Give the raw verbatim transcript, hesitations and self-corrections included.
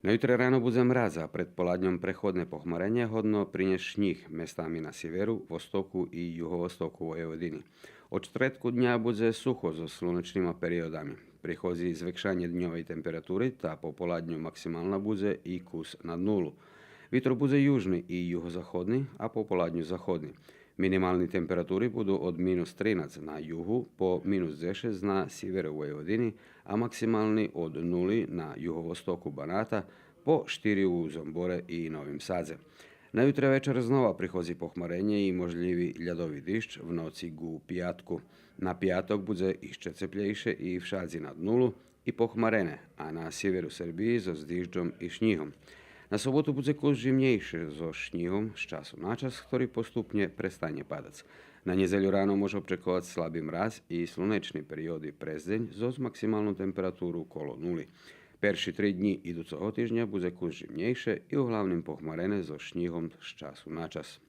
На ютре рано будзе мраз, а предполадньом преходне похмареня годно принєсц шнїг местами на сиверу, востоку и юговостоку Войводини. Од штредку дня будзе сухо зоз слунечнима периодами. Приходзи звекшанє дньовей температури, та пополадню максимална будзе и кус над нулу. Витро будзе южни и югозаходни, а пополадню заходни. Минимални температури буду од минус тринац на югу по минус дзешец на сиверу Войводини, а максимални од нули на юговостоку Баната по штири у Зомборе и Новим Садзе. На ютре вечар знова приходзи похмаренє и можлїви лядови диждж в ноци ґу пиятку. На пияток будзе ище цеплєйше и вшадзи над нулу, и похмарене, а на сиверу Сербиї зоз дижджом и шнїгом. На соботу будзе кус жимнєйше зоз шнїгом з часу на час, хтори поступнє престанє падац. На нєдзелю рано може очековац слаби мраз и слунечни периоди през дзень зоз максималну температуру коло нули. Перши три днї идуцого тижня будзе кус жимнєйше и углавним похмарене зоз шнїгом з часу на час.